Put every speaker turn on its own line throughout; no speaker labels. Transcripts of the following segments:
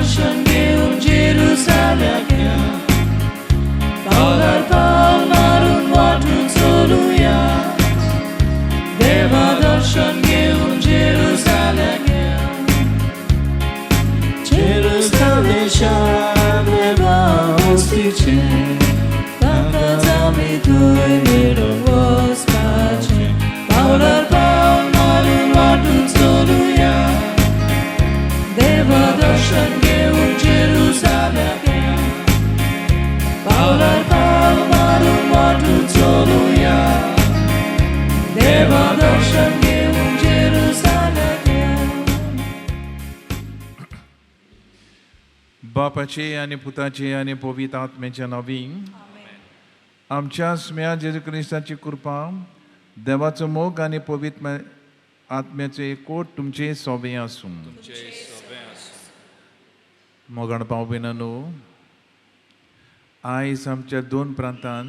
दर्शन घेवन जेरुसाल्याक या, पावलार पावल मारून वाटू चलुया. देवा दर्शन घेवन जेरुसाल्याक या. जेरुसाले शार देवा वस्तीचें, ताकाच आमी थंय मेळूंक वचपाचें. पावलार पावल मारून वाटू चलुया. देवा दर्शन घेवन जेरुसाल्याक या, पावलार पावल मारून वाटू चलुया. देवा दर्शन घेवन जेरुसाल्याक या.
बापाचे आनी पुताचे आनी पवित्र आत्म्याच्या नांवी आमच्या स्म्या जेजू क्रिस्ताची कृपा, देवाचो मोग आनी पवित्र आत्म्याचो एकवट तुमचे सोबें आसूं. मोगान पावबिना न्हू, आयज आमच्या दोन प्रांतान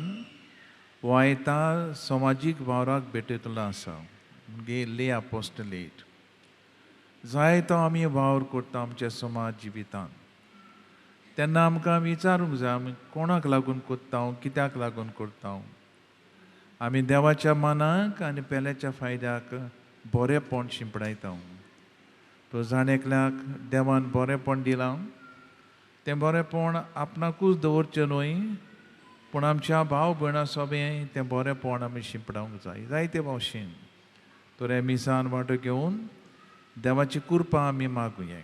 वायता समाजीक वावराक भेटयतलो आसा, म्हणजे ले आपोस्टलेट. जायतो आमी वावर करता आमच्या समाज जिवितान, तेन्ना आमकां विचारूंक जाय आमी कोणाक लागून करता, कित्याक लागून करता. आमी देवाच्या मनाक आनी पेल्याच्या फायद्याक बरेंपण शिंपडायता. तो जाण एकल्याक देवान बरेंपण दिलां, तें बरेंपण आपणाकूच दवरचें न्हय, पूण आमच्या भाव भयणां सोबें तें बरेंपण आमी शिंपडावंक जाय जायते भाशेन. तर हे मिसान वांटो घेवन देवाची कृपा आमी मागुया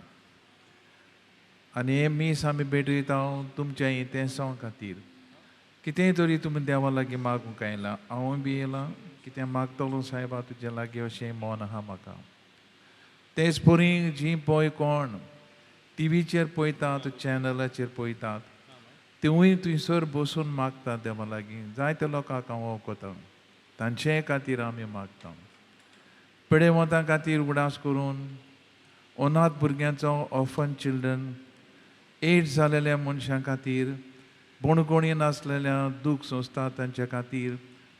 आनी हें मीस आमी भेटयता तुमच्या इंतेसांव खातीर. कितेंय तरी तुमी देवा लागीं मागूंक आयलां, हांवूय बी येयलां, कितें मागतलो सायबा तुजे लागीं अशें मन आहा म्हाका. तेच परी जीं पळय कोण टिवीचेर पळयतात, चॅनलाचेर पळयतात, तिवूय थंयसर बसून मागतात देवा लागीं. जायते लोकांक हांव वळखता, तांचे खातीर आमी मागता. पिडेवंतां खातीर उगडास करून, अनाथ भुरग्यांचो ऑर्फन चिल्ड्रन, एड्स जालेल्या मनशां खातीर, बोणकोणी नासलेल्या दूख सोंसता तांच्या खातीर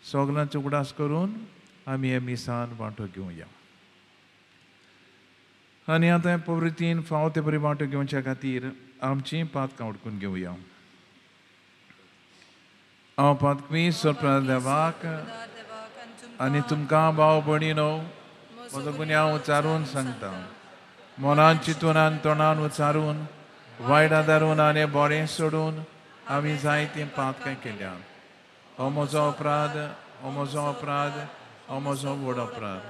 सगल्यांचो उगडास करून आमी हे मिसान वांटो घेवया. आनी आतां प्रवृत्तीन फावो ते बरी वांटो घेवच्या खातीर आमचीं पातकां उडकून घेवया. हांव पातकवी सोपरा देवाक आनी तुमकां भाव भयणीनो म्हजो गुन्यांव उच्चारून सांगता. मनान चिंतून आनी तोंडान उच्चारून, वायट आदारून आनी बरें सोडून आमी जायतीं पातकां केल्या. हो म्हजो अपराध, हो म्हजो अपराध, हो म्हजो व्हड अपराध.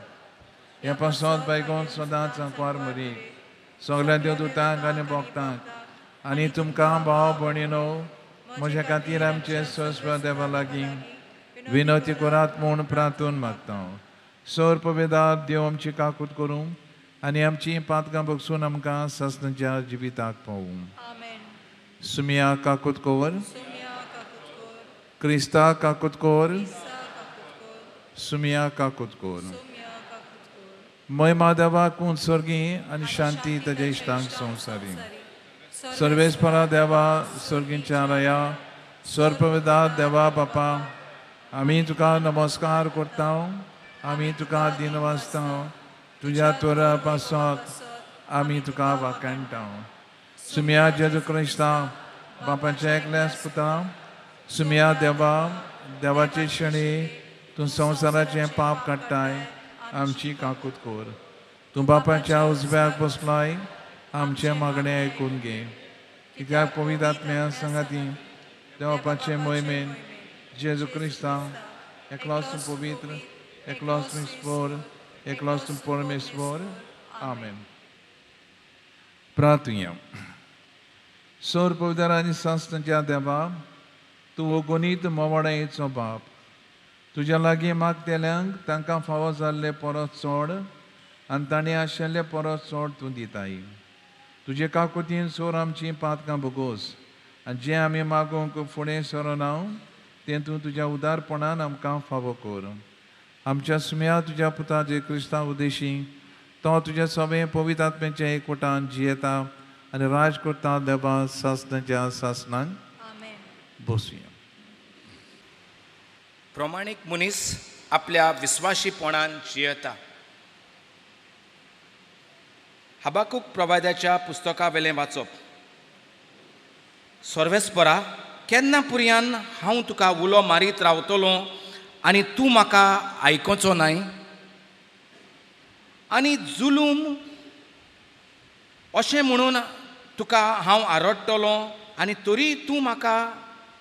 हें पासत बायगोन सदांच आंकवार मरी सगल्या देवदूतांक आनी भक्तांक आनी तुमकां भाव भयणीनो म्हज्या खातीर आमचे स्वस्व देवा लागीं विनवती करात म्हूण प्रार्थून मागता. सर पवेदार देव आमची काकूत करूं आनी आमची पातकां बगसून आमकां सासणाच्या जिविताक पावूं. सुमिया काकूत कोर, क्रिस्ता काकूत कोर, सुमिया काकूत कोर. महिमा देवाक स्वर्गी आनी शांती ताज्या इश्टांक संवसारी. सर्वेस्परा देवा स्वर्गींच्या राया, सर्पवेदा देवा बापा, आमी तुका नमस्कार करता, आमी तुका दिन वाचता, तुज्या त्वरा पासत आमी तुका वाखाणटा. सुमिया जेजू क्रिस्ता बापाच्या एकल्याच पुता, सुमिया देवा देवाचे शणी तूं संवसाराचें पाप काडटाय, आमची काकूत कर. तूं बापाच्या उजव्याक बसलाय, आमचें मागणें आयकून घे. कित्याक पवित्र आत्म्या सांगाती देवापाचे मोहिमेन जेजू क्रिस्ता एकलोच तूं पवित्र, एकलोच तूं ईश्वर, एकलोच तूं परमेश्वर. आमेन. प्रार्थुया. सौर पवित्र आनी संस्थांच्या देवा, तूं अगणीत मोवाडायेचो बाप, तुज्या लागीं मागतल्यांक तांकां फावो जाल्ले परत चड आनी तांणी आशिल्ले परत चड तूं दिताय. तुजे काकुतीन सोर आमचीं पातकां भोगोस आनी जें आमी मागूंक फुडें सरना तें तूं तुज्या उदारपणान आमकां फावो कर. आमच्या सुम्या तुज्या पुता जे क्रिस्तांव उदेशी तो तुज्या सगळें पवित्र आत्म्याच्या एकवटान जियेता आनी राज करता देवा सासणाच्या सासणाक. बसुया.
प्रमाणीक मनीस आपल्या विस्वाशीपणान जियेता. हबाकूक प्रवाद्याच्या पुस्तका वेलें वाचप. सर्वेस्परा, केन्ना पुरयान हांव तुका उलो मारीत रावतलो आनी तूं म्हाका आयकोचो नाय? आनी जुलूम अशें म्हणून तुका हांव आरडटलो आनी तरी तूं म्हाका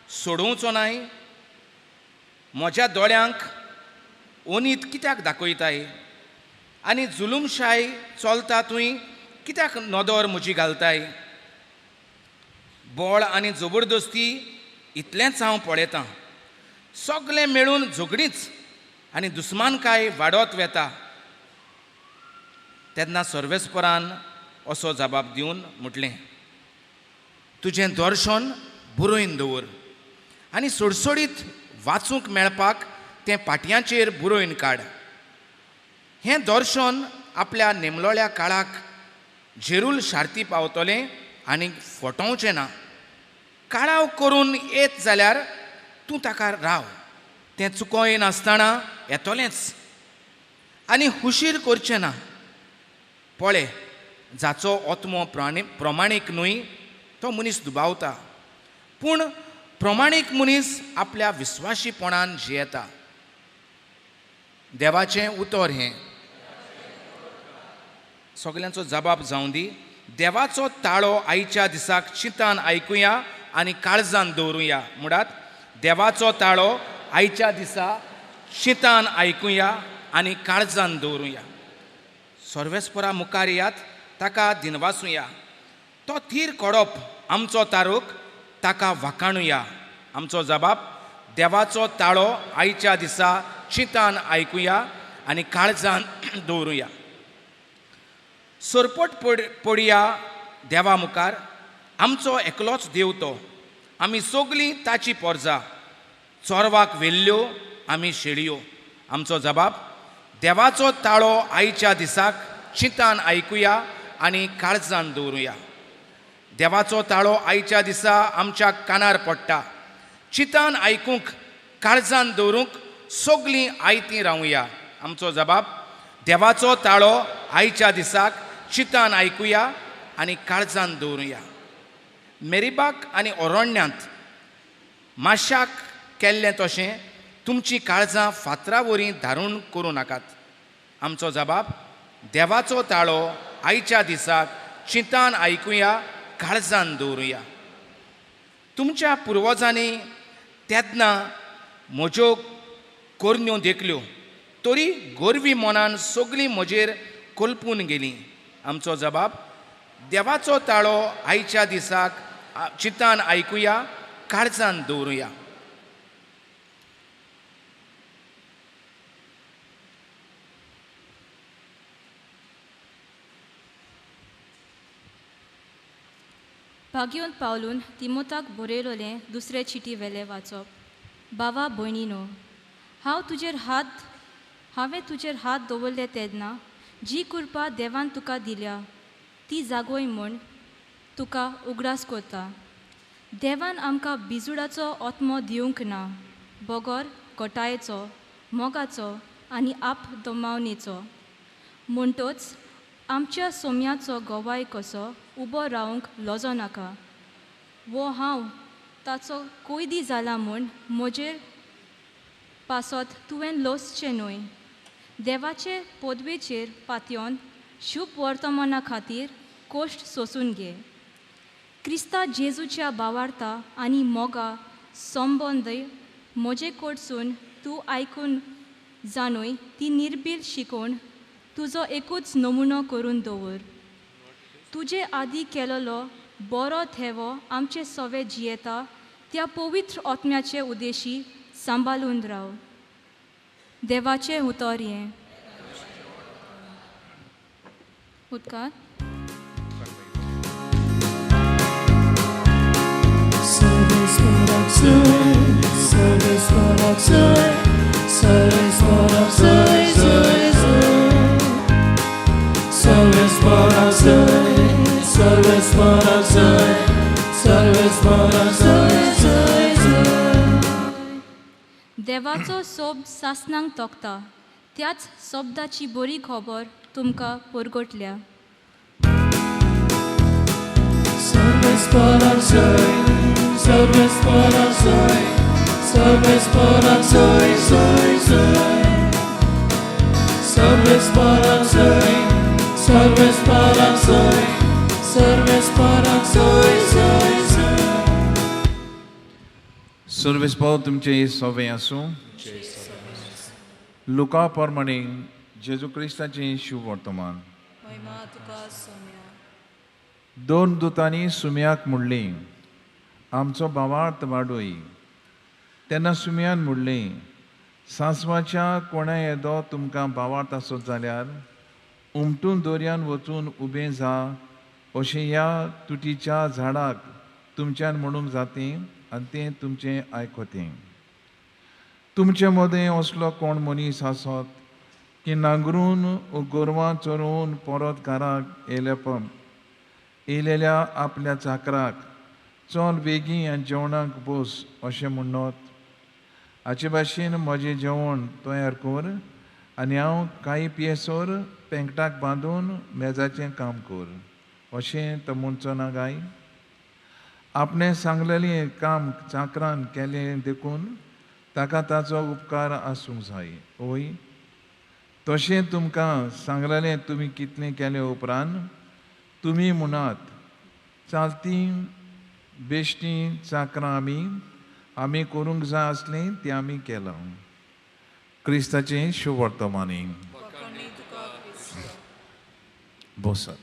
सोडोवचो नाय? म्हज्या दोळ्यांक ओनीत कित्याक दाखयताय आनी जुलूमशाय चलता तुवें कित्याक नदर म्हजी घालताय? बळ आनी जबरदस्ती इतलेंच हांव पळयतां, सगलें मेळून झगडीच आनी दुस्मानकाय वाडत वेता. तेन्ना सर्वेस्परान असो जबाब दिवन म्हटलें, तुजें दर्शन बरोवन दवर आनी सोडसोडीत वाचूंक मेळपाक तें पाटयांचेर बरोवन काड. हें दर्शन आपल्या नेमलोळ्या काळाक जेरूल शार्ती पावतलें आनी फटोवचें ना. काळाव करून येत जाल्यार तूं ताका राव, तें चुकोय नासतना येतलेंच आनी हुशीर करचें ना. पळय, जाचो आत्मो प्रमाणीक न्हय तो मनीस दुबावता, पूण प्रमाणीक मनीस आपल्या विस्वाशीपणान जियेता. देवाचें उतर हें. सगल्यांचो जबाब जावं दी. देवाचो ताळो आयच्या दिसाक चिंतान आयकुया आनी काळजान दवरुया. म्हणात, देवाचो ताळो आयच्या दिसा चिंतान आयकुया आनी काळजान दवरुया. सर्वेस्परा मुखार यात, ताका दिनवासुया. तो थीर कोडप आमचो तारूक, ताका वाखाणुया. आमचो जबाब, देवाचो ताळो आयच्या दिसा चिंतान आयकुया आनी काळजान दवरुया. सरपट पडया देवा मुखार, आमचो एकलोच देव तो. आमी सगलीं ताची पोरजा, चोरवाक व्हेल्ल्यो आमी शेळयो. आमचो जबाब, देवाचो ताळो आयच्या दिसाक चिंतान आयकुया आनी काळजान दवरुया. देवाचो ताळो आयच्या दिसा आमच्या कानार पडटा. चिंतान आयकूंक काळजान दवरूंक सगलीं आयतीं रावुया. आमचो जबाब, देवाचो ताळो आयच्या दिसाक चिंतान आयकुया आनी काळजान दवरुया. मेरीबाक आनी अरण्यांत माशाक केल्लें तशें तुमचीं काळजां फातरा वरी धारून करूं नाकात. आमचो जबाब, देवाचो ताळो आयच्या दिसाक चिंतान आयकुया काळजान दवरुया. तुमच्या पुर्वजांनी तेन्ना म्हज्यो करण्यो देखल्यो, तरी गोरवी मनान सगलीं म्हजेर कोलपून गेलीं. आमचो जबाब, देवाचो ताळो आयच्या दिसाक चिंतान आयकुया काळजान दवरुया.
भाग्योन पावलून तिमोताक बरयलोलें दुसरे चिटी वेलें वाचप. बाबा भयणीनो, हांवें तुजेर हात दवरले तेन्ना जी कृपा देवान तुका दिल्या ती जागोय म्हूण तुका उगडास करता. देवान आमकां बिजुडाचो आत्मो दिवंक ना, बगर गोटायेचो, मोगाचो आनी आप दमावणेचो. म्हणटच आमच्या सोम्याचो गवाय कसो उबो रावंक लजो नाका, वो हांव ताचो कोयदी जाला म्हूण म्हजेर पासत तुवें लजचें न्हय. देवाचे पदवेचेर पातयेवन शुभ वर्तमाना खातीर कोश्ट सोसून घे. क्रिस्ता जेजूच्या भावार्था आनी मोगा संबंदय म्हजे कडसून तूं आयकून जाणूय ती निर्बील शिकोवन तुजो एकूच नमुनो करून दवर. तुजे आदी केलोलो बरो थेवो आमचे सवे जियेता त्या पवित्र आत्म्याचे उद्देशी सांबाळून राव. देवाचें उतर हें. उदकांत देवाचो सोब सासनांक तोखता, त्याच शब्दाची बरी खबर तुमकां परगटल्या.
Salves para सर्वेस्पराक सोय, सर्वेस्पराक सोय, सोय, सोय. सर्वेस्पराक सोय, सर्वेस्पराक सोय, सर्वेस्पराक सोय, सोय, सोय.
सर्वेस्पर तुमचें सोबें आसूं. लुका प्रमाणे जेजू क्रिस्ताचें शुभ वर्तमान.
महिमा तुका सोम्या.
दोन दुतांनी सुम्याक म्हणलें, आमचो भावार्थ वाडय. तेन्ना सुम्यान म्हणलें, सांसवाच्या कोणा येदो तुमकां भावार्थ आसत जाल्यार उमटून दर्यान वचून उबें जा अशें ह्या तुटीच्या झाडाक तुमच्यान म्हणूंक जातें आनी तें तुमचें आयकतें. तुमचे मदें असलो कोण मनीस आसत की नांगरून गोरवां चरोवन परत घराक येयले येयलेल्या आपल्या चाकराक चल बेगीन आनी जेवणाक बस अशें म्हणत? हाचे भाशेन म्हजें जेवण तयार कर आनी हांव कांय पियेसर पेंकटाक बांदून मेजाचें काम कर अशें तो म्हणचो ना काय? आपणें सांगलेलें काम चाकरान केलें देखून ताका ताचो उपकार आसूंक जाय. ओय तशें तुमकां सांगलेलें तुमी कितलें केलें उपरांत तुमी म्हणात, चालती बेश्टी चाकरां आमी आमी करूंक जाय आसलीं तें आमी केलां. क्रिस्ताचें शुभ वर्तमानी. बसात.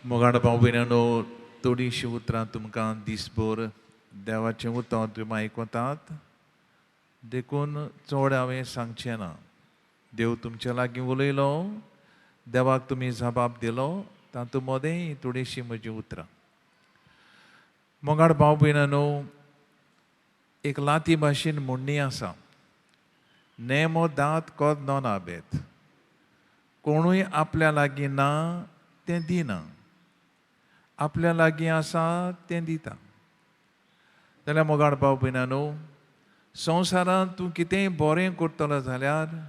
मोगाड भाव भयणांनो, थोडीशीं उतरां तुमकां दिसभर देवाचें उतर तुमी आयकतात देखून चड हांवें सांगचें ना. देव तुमच्या लागीं उलयलो, देवाक तुमी जबाब दिलो, तातूंत मदें थोडीशीं म्हजीं उतरां. मोगाड भाव भयणांनो, एक लाती भाशेन म्हणणी आसा, नेमो दांत कोद नोन आबेत. कोणूय आपल्या लागीं ना तें दिना, आपल्या लागीं आसा तें दिता. जाल्यार मोगाड भाव भयणांनो, संवसारांत तूं कितेंय बरें करतलो जाल्यार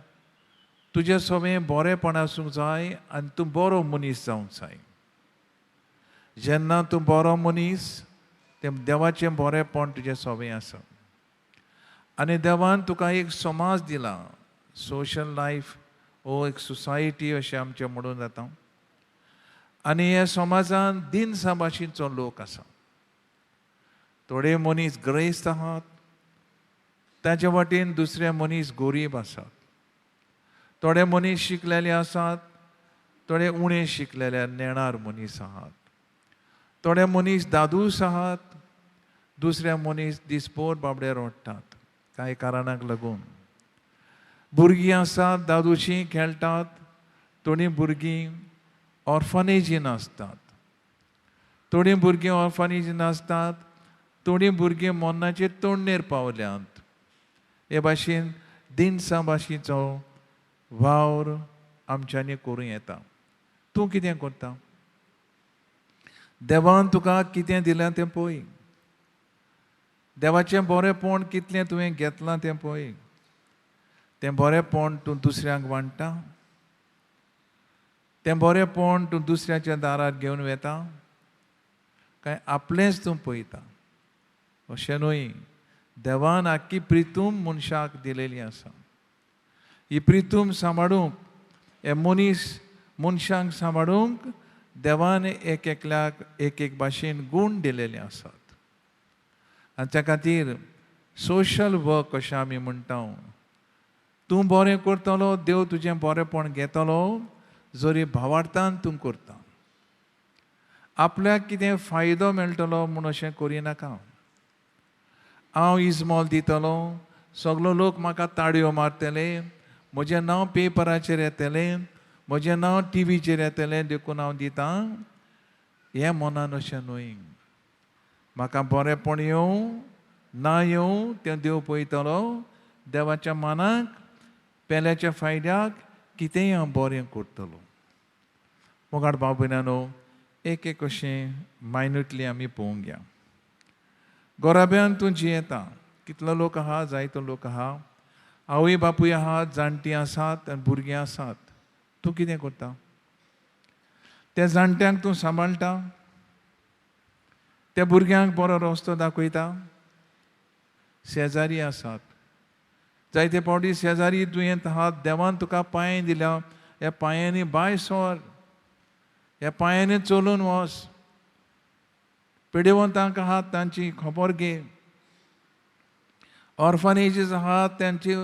तुजें सगळें बरेंपण आसूंक जाय आनी तूं बरो मनीस जावंक जाय. जेन्ना तूं बरो मनीस तें देवाचें बरेंपण तुजें सगळें आसा. आनी देवान तुका एक समाज दिला, सोशल लायफ वो एक सोसायटी अशें आमचें म्हणून जाता. आनी ह्या समाजान दिनसा भाशेचो लोक आसा. थोडे मनीस ग्रेस्त आहात, ताचे वाटेन दुसरे मनीस गरीब आसात. थोडे मनीस शिकलेले आसात, थोडे उणें शिकलेले नेणार मनीस आहात. थोडे मनीस दादूस आहात, दुसरे मनीस दिसभर बाबडे रडटात कांय कारणाक लागून. भुरगीं आसात दादूशीं खेळटात, थोडीं भुरगीं ऑर्फनेजीन आसतात, थोडीं भुरगीं ऑर्फनेजीन आसतात, थोडीं भुरगीं मरणाचे तोंडणेर पावल्यांत. हे भाशेन दिनसा भाशेचो वावर आमच्यांनी करूं येता. तूं कितें करता? देवान तुका कितें दिलां तें पळय, देवाचें बरेंपण कितलें तुवें घेतलां तें पळय, तें बरेंपण तूं दुसऱ्यांक वांट्टा, तें बरेंपण तूं दुसऱ्याच्या दारार घेवन वता काय आपलेंच तूं पळयता? अशें न्हय. देवान आख्खी प्रितूम मनशाक दिलेली आसा. ही प्रितूम सांबाळूंक, हे मनीस मनशांक सांबाळूंक देवान एक एकल्याक एक एक भाशेन गूण दिलेले आसात. आनी त्या खातीर सोशल वर्क अशें आमी म्हणटा. तूं बरें करतलो, देव तुजें बरेंपण घेतलो जरी भावार्थान तूं करता. आपल्याक कितें फायदो मेळटलो म्हूण अशें करिनाका. हांव इजमोल दितलो, सगलो लोक म्हाका ताळयो मारतले, म्हजें नांव पेपराचेर येतलें, म्हजें नांव टिवीचेर येतलें देखून हांव दितां, हें मनान अशें न्हय. म्हाका बरेंपण येवं ना येवं तें देव पळयतलो. देवाच्या मनाक पेल्याच्या फायद्याक कितेंय हांव बरें करतलो. मोगाड भाव भयणांनो, एक एक अशें मायन्युटली आमी पळोवंक या. गोराब्यान तूं जियेता, कितलो लोक आहा, जायतो लोक आहा, आवय बापूय आहात, जाणटीं आसात आनी भुरगीं आसात. तूं कितें करता? त्या जाणट्यांक तूं सांबाळटा, त्या भुरग्यांक बरो रस्तो दाखयता. शेजारी आसात, जायते फावटी शेजारी दुयेंत आहात, देवान तुका पांय दिल्या, ह्या पांयांनी बाय सर, ह्या पांयांनी चलून वच. पिडेवंतांक आहात तांची खबर घे. ऑर्फनेजीस आहात तांची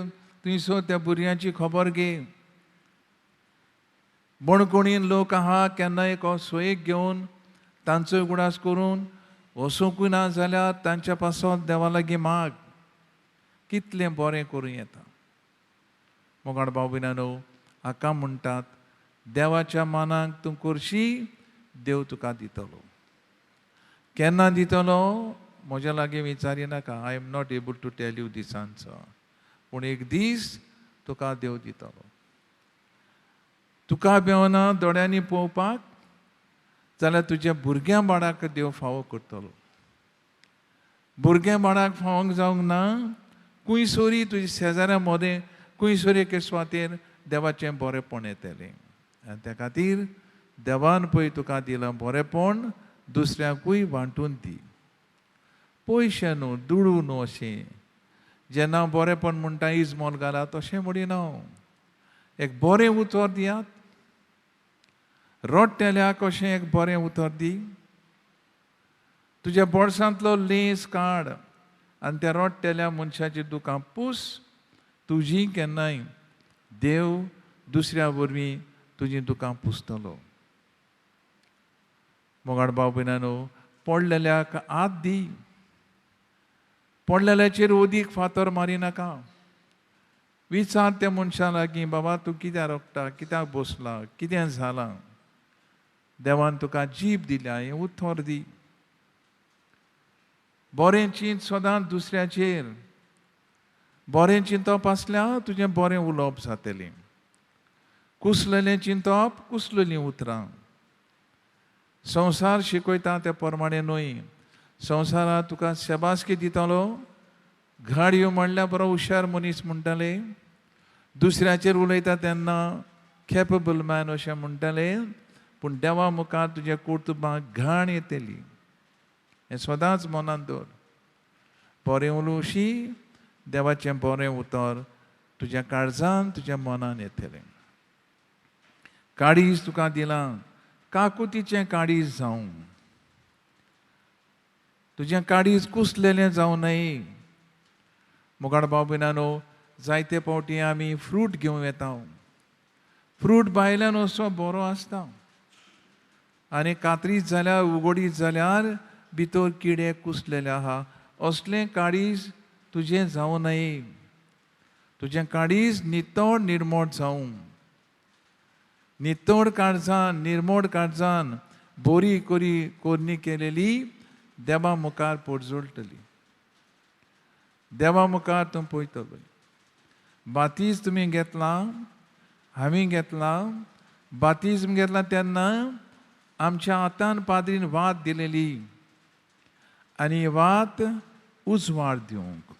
थंयसर त्या भुरग्यांची खबर घे. बणकोणीन लोक आहा, केन्नाय सोयेक घेवन तांचोय उगडास करून वचोंकूय ना जाल्यार तांच्या पासत देवा लागीं माग. कितलें बरें करूं येता. मोगाळ भाव भयणांनो, हाका म्हणटात देवाच्या मानाक तूं करशी, देव तुका दितलो. केन्ना दितलो म्हज्या लागीं विचारी नाका. I am not able to tell you this answer. पूण एक दीस तुका देव दितलो. तुका बेवना दोळ्यांनी पळोवपाक जाल्यार तुज्या भुरग्यां बाळाक देव फावो करतलो. भुरग्यां बाळाक फावोंक जावंक ना, खंय सरी तुज्या शेजाऱ्यां मदें खंय सरी एके सुवातेर देवाचें बरेंपण येतलें. आनी त्या खातीर देवान पळय तुका दिलां बरेंपण, दुसऱ्यांकूय वांटून दी. पयशे न्हू, दुडू न्हू. अशें जेन्ना बरेंपण म्हणटा इजमोल घाला तशें म्हणिना हांव. एक बरें उतर दियात, रडटेल्याक अशें एक बरें उतर दी. तुज्या बोल्सांतलो लेंस काड आनी त्या रडटेल्या मनशाची दुकां पूस. तुजी केन्नाय देव दुसऱ्या वरवीं तुजी दुकां पुसतलो. मोगाळ भाव भयणांनो, पडलेल्याक हात दी, पडलेल्याचेर ओदीक फातर मारिनाका. विचार त्या मनशा लागीं, बाबा तूं कित्याक रडटा, कित्याक बसला, कितें जालां? देवान तुका जीब दिल्या, हें उतर दी. बरें चिंत सदांच दुसऱ्याचेर. बरें चिंतप आसल्यार तुजें बरें उलोवप जातलें. कुसलेलें चिंतप, कुसलेलीं उतरां. संवसार शिकयता ते प्रमाणें न्हय. संवसारांत तुका शेबासकी दितलो, घाडयो म्हणल्यार बरो हुशार मनीस म्हणटाले, दुसऱ्याचेर उलयता तेन्ना केपेबल मॅन अशें म्हणटाले. पूण देवा मुखार तुज्या कर्तुबाक घाण येतली. हें सदांच मनांत दवर. बरें उलोवशी, देवाचें बरें उतर तुज्या काळजान तुज्या मनान येतलें. काळीज तुका दिलां, काकुतीचें काळीज जावं. तुजें काळीज कुसलेलें जावं न्हय. मोगाळ भाव भयणांनो, जायते फावटी आमी फ्रूट घेवं येता. फ्रूट भायल्यान असो बरो आसता आनी कात्रीत जाल्यार, उगडीत जाल्यार भितर किडे कुसलेले आहा. असलें काळीज तुजें जावं न्हय. तुजें काळीज नितळ निर्मोट जावं. नितळ काळजान, निर्मोट काळजान बरी करी कोरणी केलेली देवा मुखार पोरजोळटली. देवा मुखार तूं पळयतलो. बातीज तुमी घेतला, आमी घेतला. बातीज्म घेतला तेन्ना आमच्या हातान पाद्रीन वात दिलेली आनी वात उजवाड दिवंक.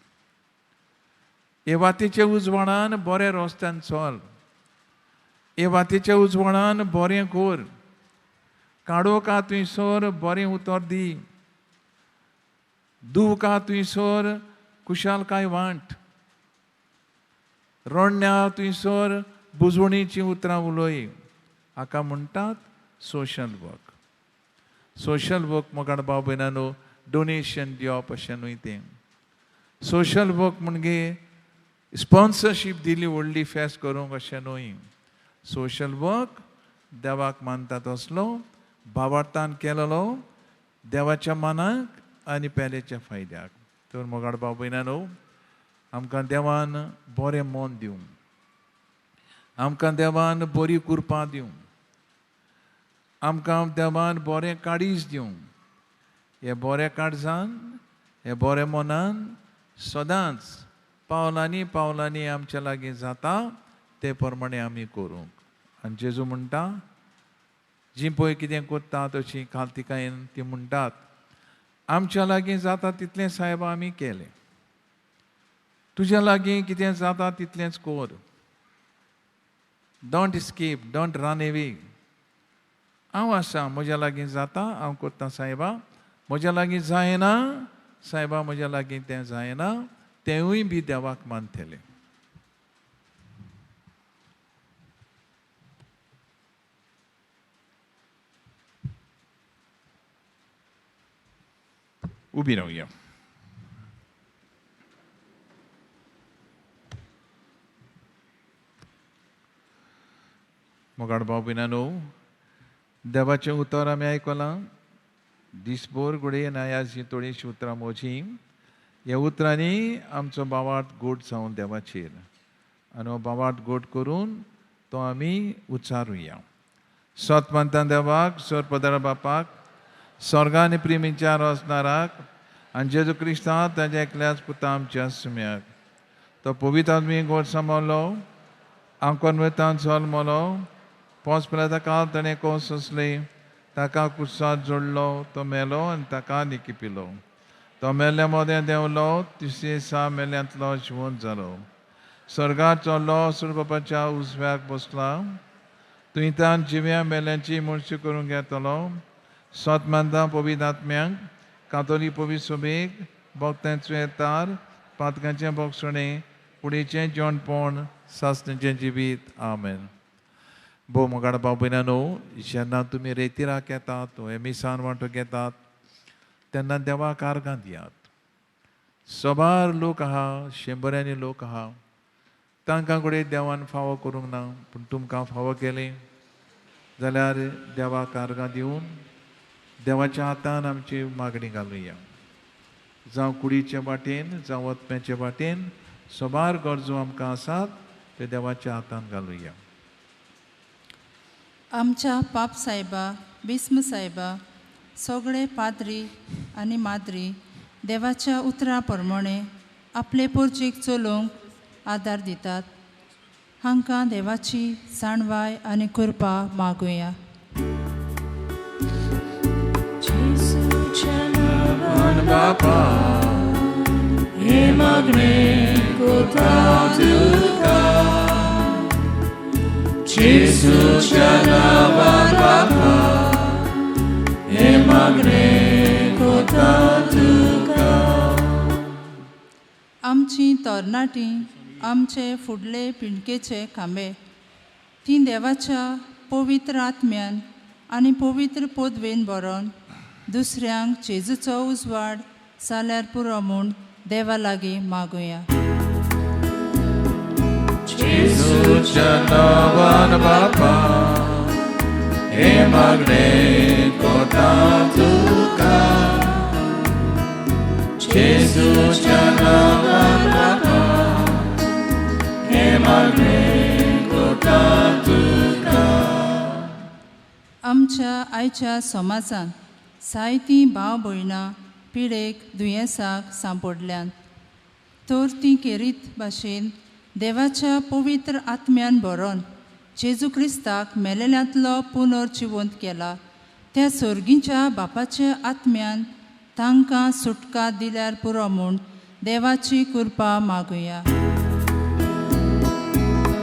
हे वातीच्या उजवाडान बऱ्या रस्त्यान चल, हे वातीच्या उजवाडान बरें कर, काडोका थंयसर बरें उतर दी, दुवका थंयसर खुशालकाय वांट, रडण्या थंयसर बुजवणीचीं उतरां उलय. हाका म्हणटात सोशल वर्क. सोशल वर्क मोगाळ भाव भयणांनो, डोनेशन दिवप अशें न्हय तें. सोशल वर्क म्हणजे स्पॉन्सरशीप दिली व्हडली फेस्त करूंक अशें न्हय. सोशल वर्क देवाक मानता तसलो भावार्थान केलेलो, देवाच्या मनाक आनी पेल्याच्या फायद्याक. तर मोगाळ भाव भयणांनो, आमकां देवान बरें मन दिवं, आमकां देवान बरी कृपा दिवं, आमकां देवान बरें काळीज दिवं. हे बऱ्या काळजान, हे बऱ्या मनान सदांच पावलांनी पावलांनी आमच्या लागीं जाता ते प्रमाणे आमी करूंक. आनी जेजू म्हणटा, जी पळय कितें करता तशी खालतिकायेन ती म्हणटात, आमच्या लागीं जाता तितलें सायबा आमी केलें, तुज्या लागीं कितें जाता तितलेंच कर. Don't escape, don't run away. हांव आसा, म्हज्या लागीं जाता, हांव करता सायबा, म्हज्या लागीं जायना सायबा, म्हज्या लागीं तें जायना, तेंवूय बी देवाक मानतलें. उबी रावया. मोगाळ भाव भयणांनो, देवाचें उतर आमी आयकलां. दिसभर घडये आयज हीं थोडीशीं उतरां म्हजीं. ह्या उतरांनी आमचो भावार्थ गोड जावन देवाचेर आनी हो भावार्थ गोड करून तो आमी उच्चारुया. सत मानता देवाक, स्वर बापाक, स्वर्गा आनी प्रेमीच्या रचणाराक आनी जेजू क्रिस्तांव ताच्या एकल्याच पुता आमच्या सुम्याक, तो पवित्र आदमी गोड सांबाळ्ळो, आमकां वेतान जल्मलो, पोस पिलाता काल ताणें कोस सोंसली, ताका कुर्सात जोडलो, तो मेलो आनी ताका निकिपिलो. तो मेल्ल्या मदें देंवलो, तिसरे दिसा मेल्यांतलो जिवंत जालो, स्वर्गार चडलो, सूर बापाच्या उजव्याक बसला, तुंयतान जिव्या मेल्यांची मुळशी करूंक येतलो. सत मानता पवित्र आत्म्यांक, कातोलीक पवित्र सभेक, भक्तांचो येतार, पातकांचें भोगसणें, कुडीचें जेवणपण, सासणेचें जिवीत. आमेन. भोव मोगाळ भाव भयणांनो, जेन्ना तुमी रेतिराक येतात, मिसान वांटो घेतात, तेन्ना देवाक आर्गां दियात. सबार लोक आहा, शंबरांनी लोक आहा, तांकां घडये देवान फावो करूंक ना, पूण तुमकां फावो केलें जाल्यार देवाक आर्गां दिवन देवाच्या हातान आमची मागणी घालुया. जावं कुडीचे वाटेन, जावं वतप्याचे वाटेन, सबार गरजो आमकां आसात ते देवाच्या हातान घालुया.
आमच्या पाप सायबा, बिस्म सायबा, सगळे पाद्री आनी माद्री देवाच्या उतरा प्रमाणे आपले पोर्चीक चलोवंक आदार दितात. हांकां देवाची जाणवाय आनी कृपा मागुया.
बापा हे मागणें कोता तुका, जेजूच्या नांवान बापा हे मागणें कोता तुका.
आमची तरणाटी आमचे फुडले पिणकेचे खांबे, ती देवाच्या पवित्र आत्म्यान आनी पवित्र पदवेन बरोवन दुसऱ्यांक जेजूचो उजवाड जाल्यार पुरो म्हूण देवा लागीं मागुया.
जेजूच्या नांवान बापा हे मागणें कोता तुका, जेजूच्या नांवान बापा हे मागणें कोता तुका.
आमच्या आयच्या समाजांत जायतीं भाव भयणां पिडेक दुयेंसाक सांपडल्यांत, तर तीं केरीत भाशेन देवाच्या पवित्र आत्म्यान भरोन जेजू क्रिस्ताक मेलेल्यांतलो पुनर्जिवंत केला, त्या सर्गीच्या बापाच्या आत्म्यान तांकां सुटका दिल्यार पुरो म्हूण देवाची कृपा मागुया.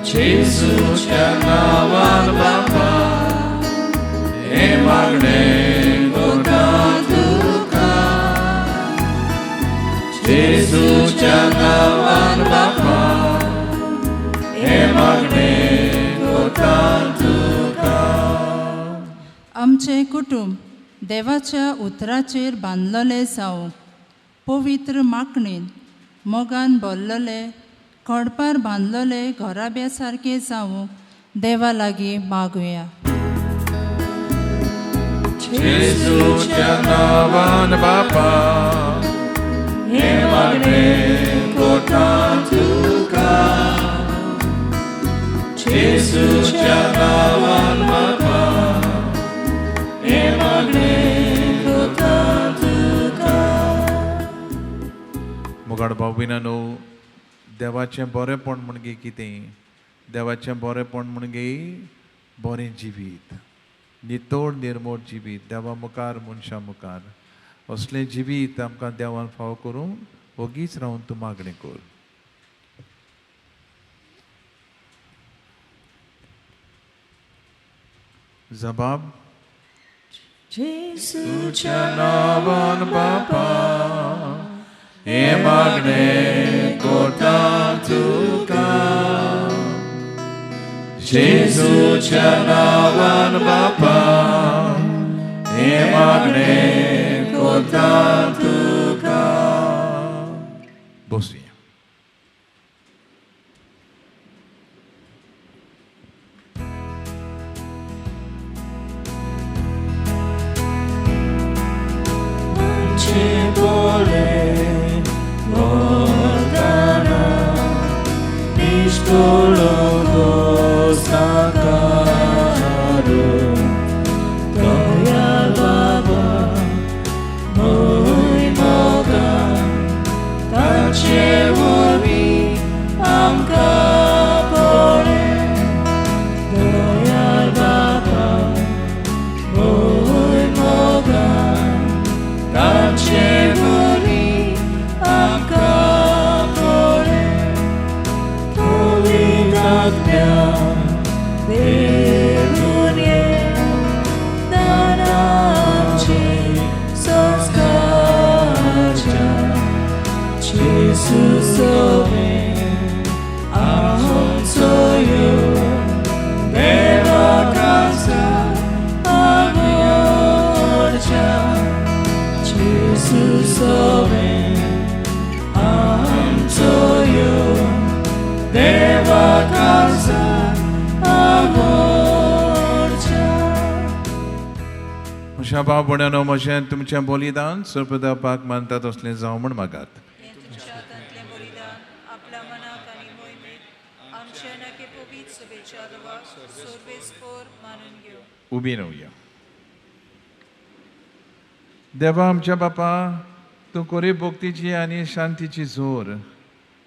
जेजूच्या नांवान बापा हे मागणें कोता तुका, जेजूच्या नांवान बापा हे मागणें कोता तुका.
आमचें कुटुंब देवाच्या उतराचेर बांदलेलें जावं, पवित्र मागणेन मोगान भरलेले खडपार बांदलेले घराब्या सारकें जावं देवा लागीं मागुया.
जेजूच्या नांवान बापा हे मागणें कोता तुका, जेजूच्या नांवान बापा हे मागणें कोता तुका.
मोगाळ भाव भयणांनो, देवाचें बरेंपण म्हणजे कितें? देवाचें बरेंपण म्हणजे बरें जिवीत, नितळ निर्मोळ जिवीत, देवा मुखार मनशां मुखार असलें जिवीत आमकां देवान फावो करूं. ओगीच रावन तूं मागणें कर. जबाब.
जेजूच्या नांवान बापा हें मागणें करता तुका. जेजूच्या नांवान बापा हें मागणें करता तुका.
बसुया. भाव भयणांनो, म्हजें तुमचें बलिदान सर्वदापाक मानता तसलें जावं म्हूण मागात. उबी रावया. देवा आमच्या बापा, तूं कोरी भक्तीची आनी शांतीची जोर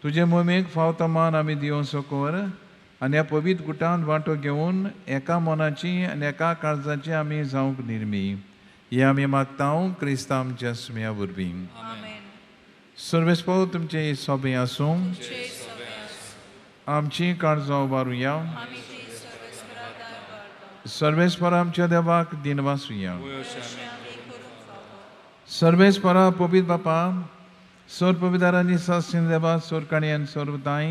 तुजे मोमेक फावता मान आमी दिवंक सकोर आनी ह्या पवित्र गुटान वांटो घेवन एका मनाची आनी एका काळजाची आमी जावंक निर्मी. हे आमी मागता क्रिस्ता आमच्या सुम्या वरवीं. सर्वेस्पोर तुमचे सोबें आसूं. आमची काळजां उबारुया. सर्वेस्पोर आमच्या देवाक दिनवासुया. सर्वेस्पोरा पवित्र बापा, सोर पविदारांनी सासणी देवा, सोरकाणी आनी सोरताय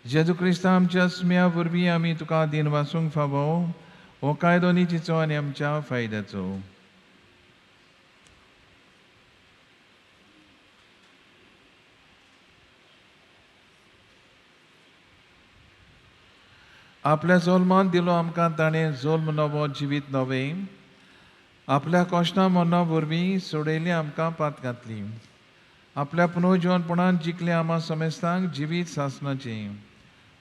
जेजू क्रिस्ता आमच्या सुम्या वरवीं आमी तुका दिनवासूंक फावो. हो कायदो नितीचो आनी आमच्या फायद्याचो. आपल्या जोल्मान दिलो आमकां ताणें जोल्म नवो जिवीत नवें. आपल्या कश्टां मरणां वरवीं सोडयली आमकां पात घातली. आपल्या पुनर्जिवनपणान जिखले आमा समेस्तांक जिवीत सासणाचें.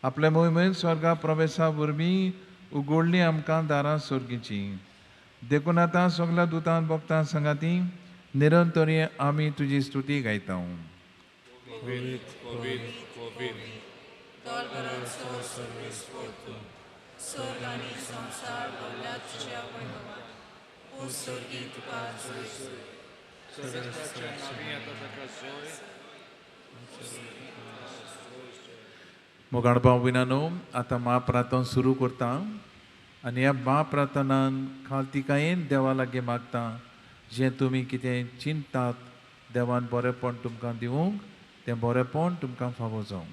आपल्या मोहिमेन स्वर्गा प्रवेशा वरवीं उगडली आमकां दारां स्वर्गीचीं. देखून आतां सगल्या दुतान भक्तां सांगाती निरंतरी आमी तुजी स्तुती गायता. मोगाळ भाव भयणांनो, आतां म्हाप्रार्थना सुरू करता आनी ह्या म्हाप्रार्थनान खालतिकायेन देवा लागीं मागता जें तुमी कितें चिंतात देवान बरेंपण तुमकां दिवंक, तें बरेंपण तुमकां फावो जावं.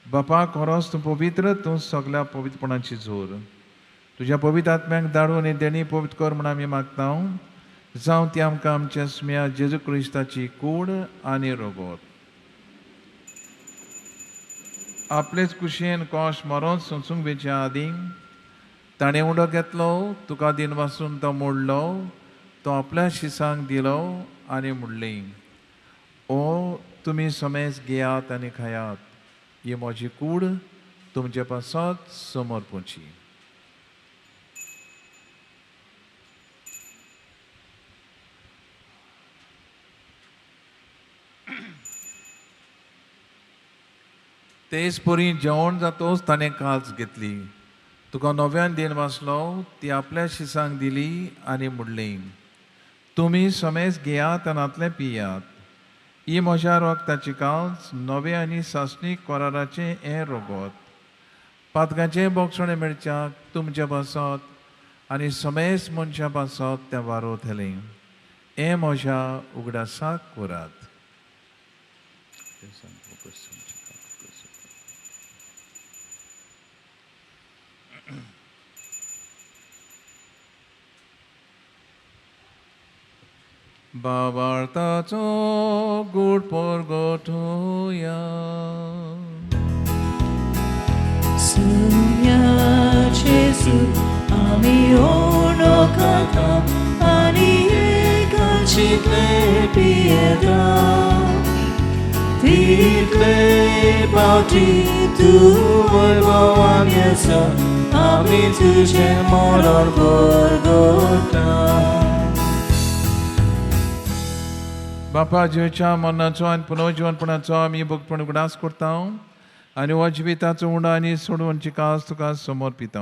बापा, खरोच तूं पवित्र, तूं सगल्या पवित्रपणाची जोर. तुज्या पवित्र आत्म्याक धाडून आनी देणी पवित्र कर म्हूण आमी मागता. जावं ती आमकां आमच्या सुम्या जेजू क्रिस्ताची कूड आनी रोगोत. आपलेच कुशेन कोश मरोन सोंसूंक वेच्या आदीं ताणें उडो घेतलो, तुका दिनवासून तो मोडलो, तो आपल्या शिसांक दिलो आनी म्हणलें, ओ तुमी समेज घेयात आनी खायात, ही म्हजी कूड तुमचे पासत समर्पूची. तेच परी जेवण जातोच ताणें काल्स घेतली, तुका नव्यान दिन वाचलो, ती आपल्या शिसांक दिली आनी म्हणली, तुमी समेज घेयात आनी पियात, ही म्हज्या रक्ताची काल्स नवे आनी सासणीक कराराचें हें रोगत. पातकाचें बोगसणें मेळच्याक तुमचे पासत आनी समेस्त मनशां पासत तें वारोवतलें. हें म्हज्या उगडासाक करात. बाबार्थाचो गूढ परगटुया.
सुम्या जेजू आमी ओणो खाता आनी एकाचितले पियेता तितले पावटी तूं वैभवान येसा आमी तुजें मरण परगटा.
बापा जिवेच्या मरणाचो आनी पुनर्जिवनपणाचो आमी भक्तपण उगडास करता आनी हो जिविताचो उंडो आनी सोडवणची कास तुका समर्पिता.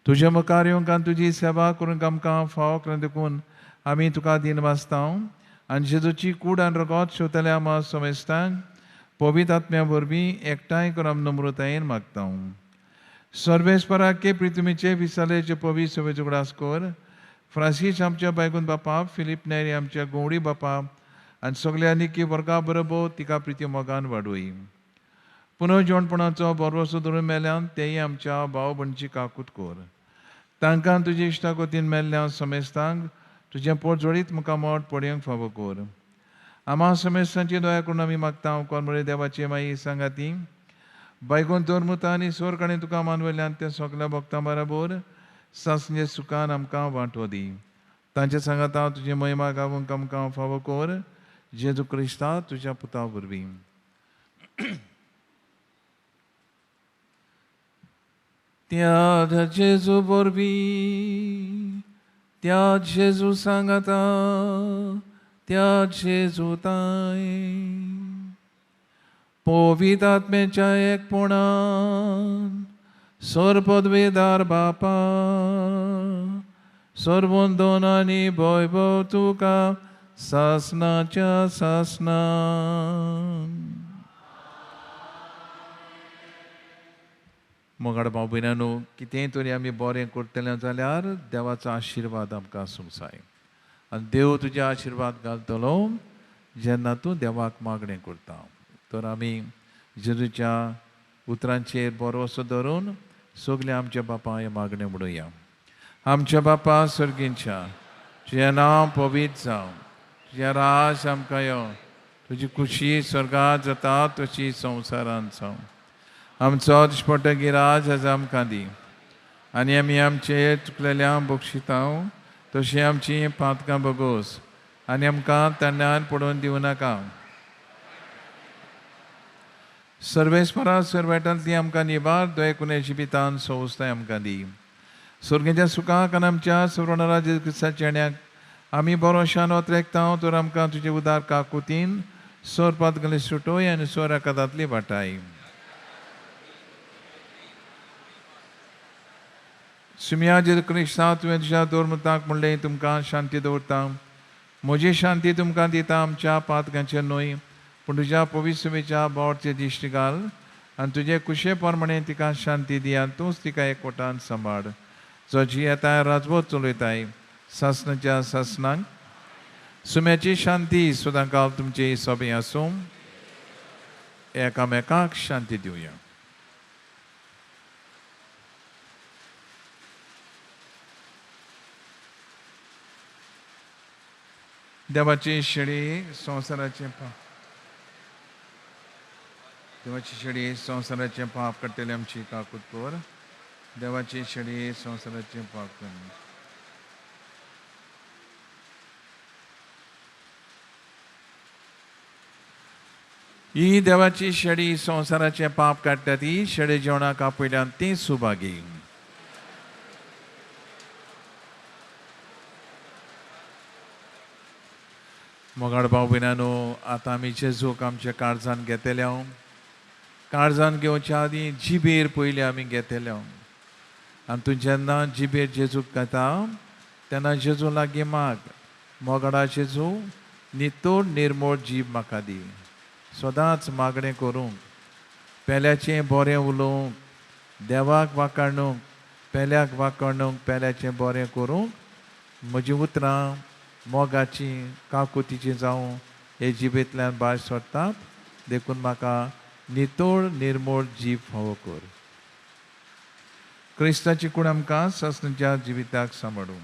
तुज्या मुखार येवंक आनी तुजी सेवा करूंक आमकां फावो करून देखून आमी तुका दिन वाचता आनी जेजूची कूड आनी रगत शिवतल्या आमा समेस्तांक पवित्र आत्म्या वरवीं एकठांय करून आमी नम्रतायेन मागता. सर्वेस्पराके प्रितुमीचे विसालेचे पवित्र सभेचो उगडास कर. फ्रांसीस आमच्या बायगून बापा, फिलीप नेरी आमच्या गोवडी बापा आनी सगल्या निकी वर्गा बरोबर तिका प्रिती मोगान वाडोय. पुनर्जिवणपणाचो बरोसो धरून मेल्यान तेय आमच्या भाव भयणची काकूत कर. तांकां तुजे इश्टागतीन मेल्ल्या समेस्तांक तुजें पोट जोडीत मुखामोट पडयेंक फावो कर. आमा समेस्तांची दया करून आमी मागता. कोण देवाची माई सांगाती बायगून धर्मुता आनी स्वर्ग आनी तुका मानवल्यान त्या सगल्या भक्तां बरोबर सासणे सुखान आमकां वांटो दी. तांचे सांगाता तुजी महिमा गावूंक आमकां फावो कर. जेजू क्रिस्ता तुज्या पुता वरवीं. त्या जेजू वरवीं, त्या जेजू सांगाता, त्या जेजू ताय पवित्र आत्म्याच्या एकपणान सर्वपदवेदार बापा सर्वंदन आनी वैभव तुका सासनाच्या सासनान. मोगाड भाव भयणांनो, कितेंय तरी आमी बरें करतले जाल्यार देवाचो आशिर्वाद आमकां आसूंक जाय आनी देव तुजे आशिर्वाद घालतलो जेन्ना तूं देवाक मागणें करता. तर आमी जेजूच्या उतरांचेर बरोसो धरून सगळे आमच्या बापा हें मागणें म्हणुया. आमच्या बापा सर्गींच्या, तुजें नांव पवित्र जावं, तुजें राज आमकां यो, तुजी खुशी स्वर्गांत जाता तशी संवसारांत जावं. आमचो दिसपट्टो गिराज आज आमकां दी आनी आमी आमचे चुकलेल्या बक्षितां तशीं आमचीं पातकां बगोस आनी आमकां तण्यान पडोवन दिवं नाका. सर्वेस्परा सर्वेटांतली आमकां निवार दये कुने जिवितान संस्थाय आमकां दी. स्वर्गाच्या सुखाक आनी आमच्या सर्वणरा जेजू क्रिस्ताच्या येण्याक आमी बरोशान ओतरेकता तर आमकां तुजे उदार काकुतीन सोरपात गले सुटोय आनी सोर एकादांतली वाटाय. सुमिया जेजू क्रिस्ता तुवें तुज्या दोरमुताक म्हणलें तुमकां शांती दवरता, म्हजी शांती तुमकां दिता, आमच्या पातकांचेर न्हय पूण तुज्या पवित्र बोवाळाचेर दिश्टी घाल आनी तुजे कुशे प्रमाणे तिका शांती दी आनी तूंच तिका एकवटान सांबाळ. जो जियेताय राजवट चलयताय सासनाच्या सासनाक. सुम्याची शांती सदांकाल तुमची सोबी आसूं. एकामेकाक शांती दिवया. देवाची शेळी संवसाराचें पाप, देवाची शेळी संवसाराचें पाप काडटली आमची काकूत कर. देवाची शेळी संवसाराचें पाप कर. ही देवाची शेळी संवसाराचें पाप काडटा ती शेळी जेवणाक आपयल्यान ती सुभागी. मोगाड भाव भयणांनो, आतां आमी जेजूक आमच्या काळजान घेतले. काळजान घेवच्या आदीं जिबेर पयलीं आमी घेतले आनी तूं जेन्ना जिबेर जेजूक घेता तेन्ना जेजू लागीं माग, मोगाडा जेजू नितोड निर्मोळ जीब म्हाका दी. सदांच मागणें करूंक, पेल्याचें बरें उलोवंक, देवाक वाखाणूंक, पेल्याक वांकडूंक पेल्याचें बरें करूंक म्हजीं उतरां मोगाचीं काकुतीचीं जावं हे जिबेंतल्यान भायर सरतात देखून म्हाका नितळ निर्मूळ जीब फावो कर. क्रिस्ताची कूड आमकां सासणाच्या जिविताक सांबाळूं.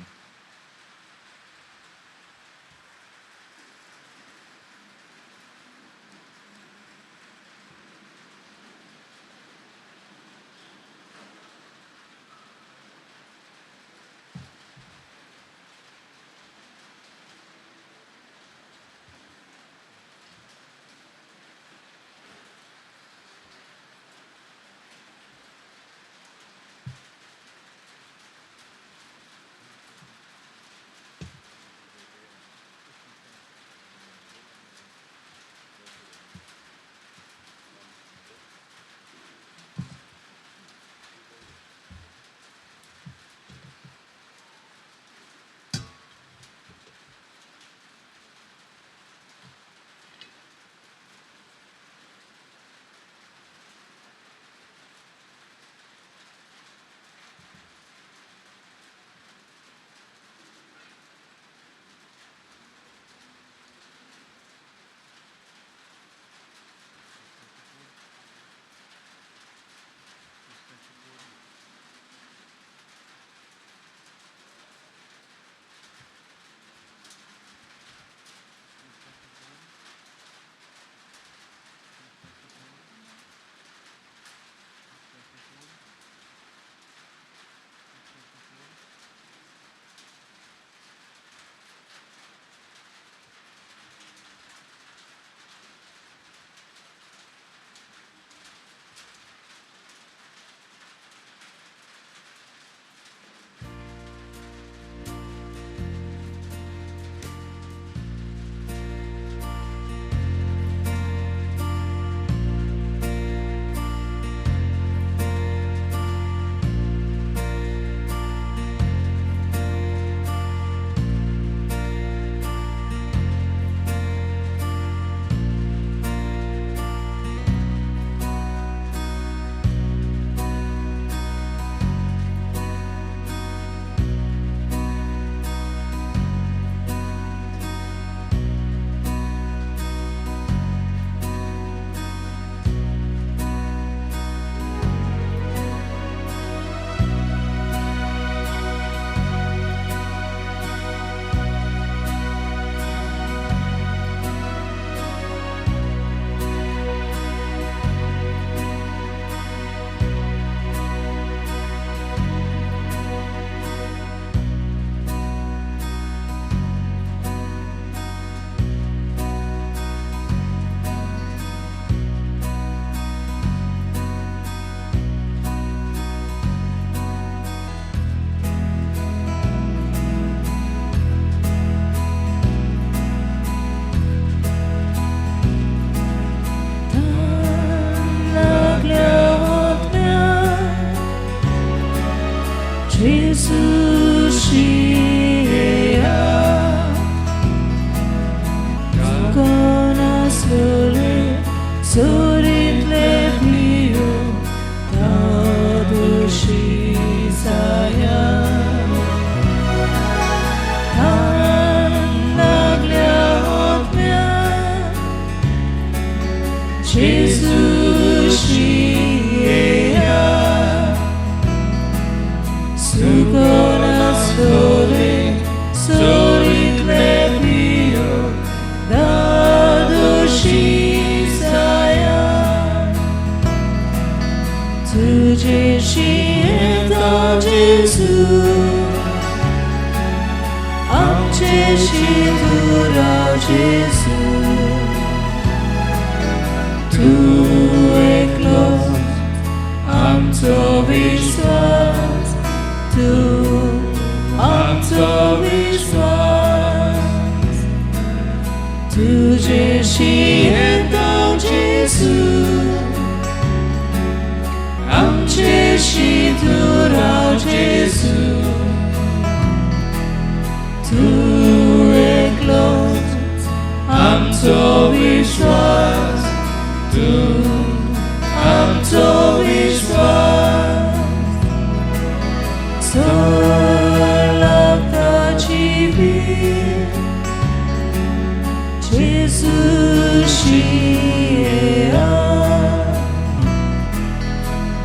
शिया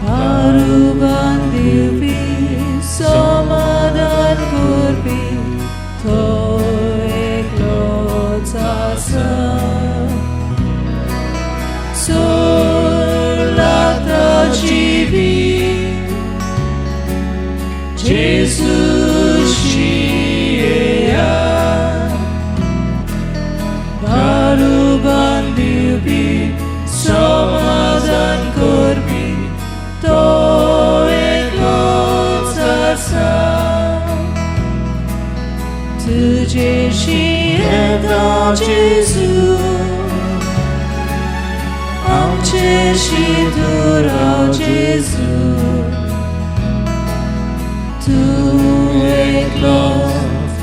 पारुबान दिवपी समाधान करपी तो एकलोच आसा सोलाता जिवी जेजू शिया पारुबान दिवपी समाधान करपी तो एकलोच आसा तुजेशी येता जेजू आमचेशी तूं राव जेजू तूं एकलोच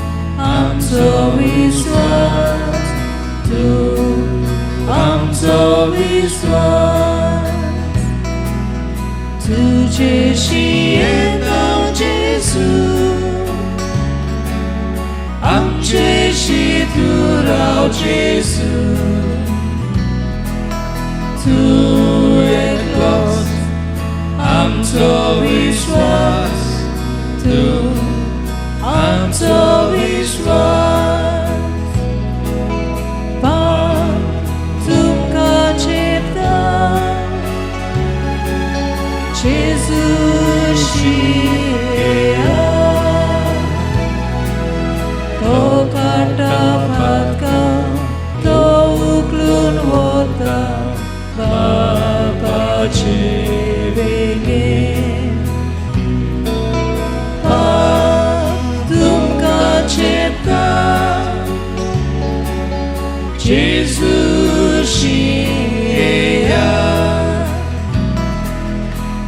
आमचो विस्वास तूं आमचो विस्वास तुजेशी येता जेजू आमचेशी तूं राव जेजू तूं एकलोच आमचो विश्वास तूं आमचो विश्वास पाप तुमकां चेपता जेजू शिया तो काडटा पातकां तो उखलून वता बापाचे वेंगेन पाप तुमकां चेपता जेजू शिया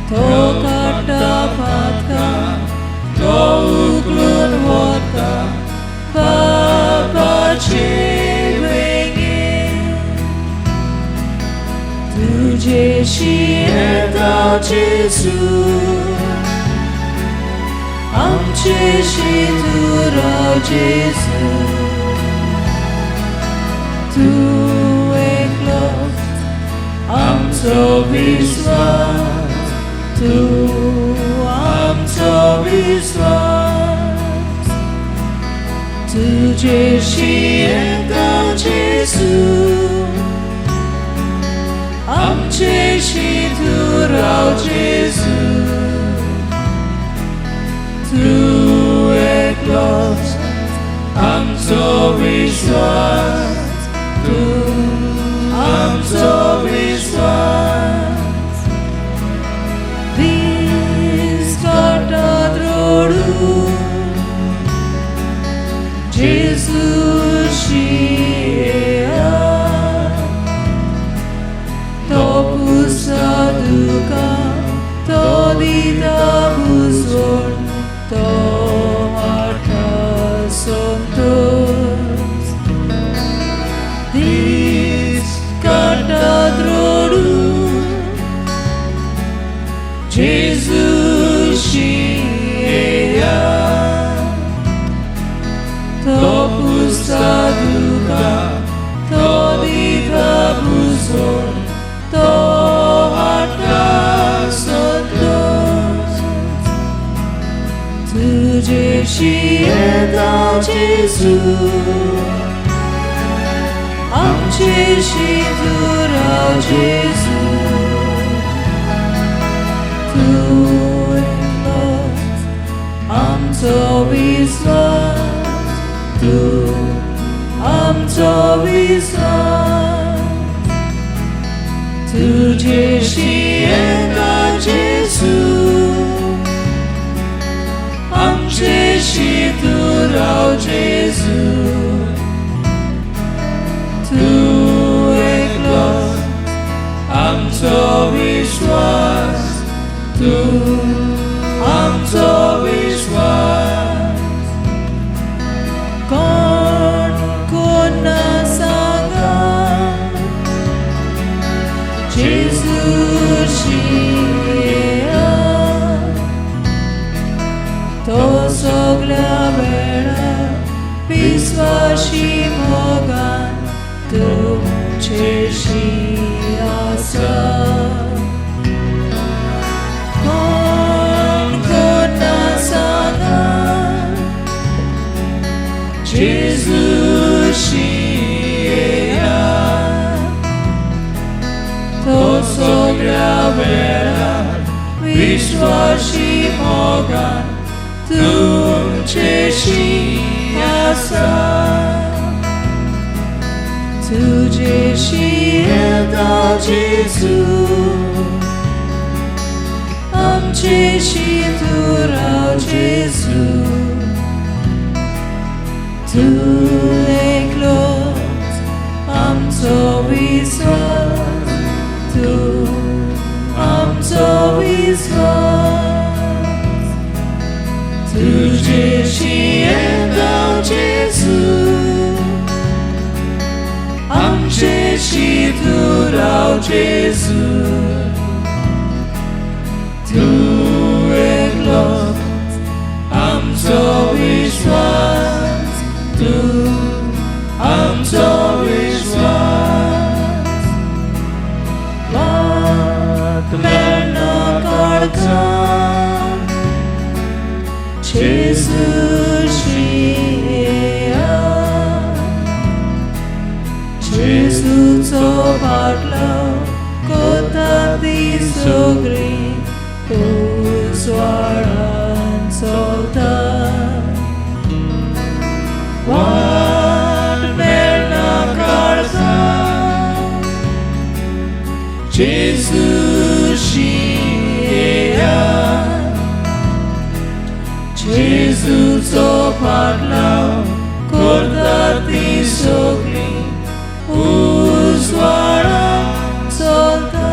तो काडटा पातकां तो उखलून वता बापाचे वेंगेन तुजेशी येता जेजू आमचेशी तूं राव जेजू तूं एकलोच आमचो विश्वास तूं आमचो विश्वास तुजेशी येता जेजू आमचेशी तूं राव जेजू तूं एकलोच आमचो विश्वास तूं आमचो विश्वास दीस काडटात रडून जेजू शिया तो पुसता दुकां तो दिता बुजवण तो हाडटा संतोस दीस काडटात रडून जेजू शिया तो पुसता दुकां तो दिता बुजवण तो हाडटा संतोस तुजेशी येता जेजू आमचेशी तूं राव जेजू तूं एकलोच आमचो विश्वास तूं आमचो विश्वास तुजेशी येता जेजू आमचेशी तूं राव जेजू तूं एकलोच आमचो विश्वास तूं आमचो विश्वास कोण कोणा सांगा जेजू शिया तो सगळ्या वेळार विश्वासी मोगान तूं तुमचेशी आसा कोण कोणा सांगा जेजूशी येया तो सगळ्या वेळार विश्वासी मोगान तुमचेशी आसा तुजेशी येता जेजू आमचेशी तूं राव जेजू तूं एकलोच आमचो विस्वास तूं आमचो विस्वास तुजेशी येता जेजू आमचेशी तूं राव जेजू तूं एकलोच आमचो विश्वास तूं आमचो विश्वास वाट मेळना काळजाक जेजूशी येया जेजूचो पाटलाव कोता ती सगळी उजवाडान चलता वाट मेळना काळजाक जेजूशी येया जेजूचो पाटलाव कोता ती सगळी उजवाडान चलता.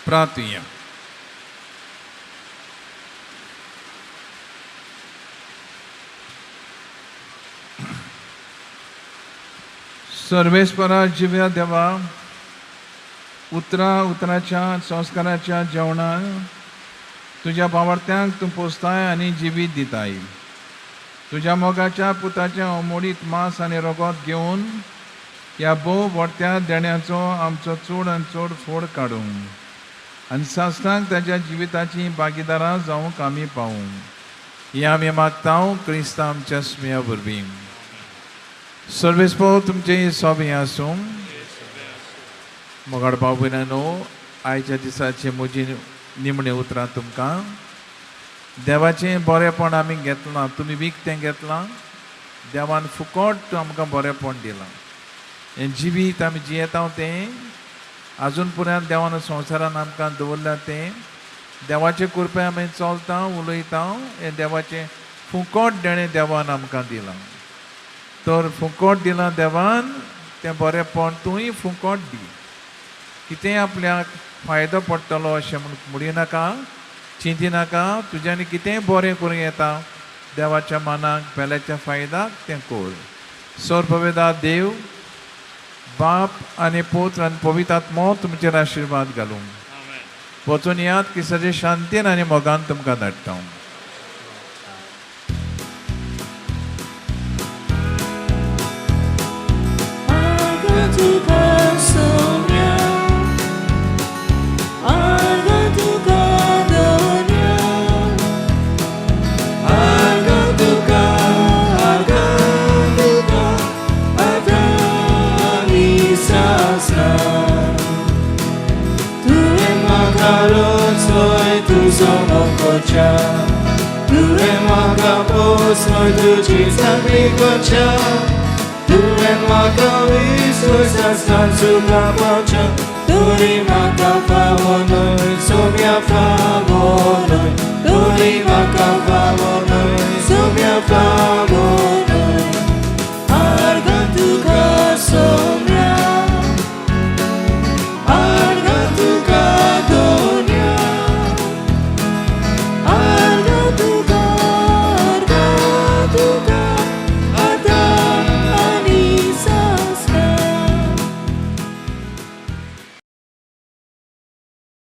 प्रार्थुया. सर्वेस्परा जिव्या देवा, उतरा उतराच्या संस्काराच्या जेवणान तुज्या भावार्थ्यांक तूं पोसताय आनी जिवीत दिताय. तुज्या मोगाच्या पुताचें अमोडीत मांस आनी रगत घेवन ह्या भोव व्हडत्या देण्याचो आमचो चड आनी चड फोड काडूंक आनी सासणाक ताच्या जिविताची भागीदारां जावंक आमी पावूं. हें आमी मागता क्रिस्तांव आमच्या स्मेया वरवीं. सर्वेस्पोर तुमचें सोबें आसूं. मोगाळ भाव भयणांनो, आयच्या दिसाचे म्हजी निमणे उतरां तुमकां. देवाचें बरेंपण आमी घेतलां, तुमी विकतें घेतलां, देवान फुकट आमकां बरेंपण दिलां. हें जिवीत आमी जियेता तें आजून पर्यंत देवान संवसारान आमकां दवरलां तें देवाचे कृपे आमी चलता उलयता. हें देवाचें फुकट देणें देवान आमकां दिलां. तर फुकट दिलां देवान तें बरेंपण तूंय फुकट दी. कितेंय आपल्याक फायदो पडटलो अशें म्हूण म्हणिनाका. चिंती नाका, तुज्यानी कितेंय बरें करूं येता, देवाच्या मानाक पेल्याच्या फायदाक तें कर. सोरपवेदा देव बाप आनी पुत्र आनी पवित्र आत्मो तुमचेर आशिर्वाद घालूं. वचून याद की सजे शांतीन आनी मोगान तुमकां धाडटा.
Arga tuka, arga tuka,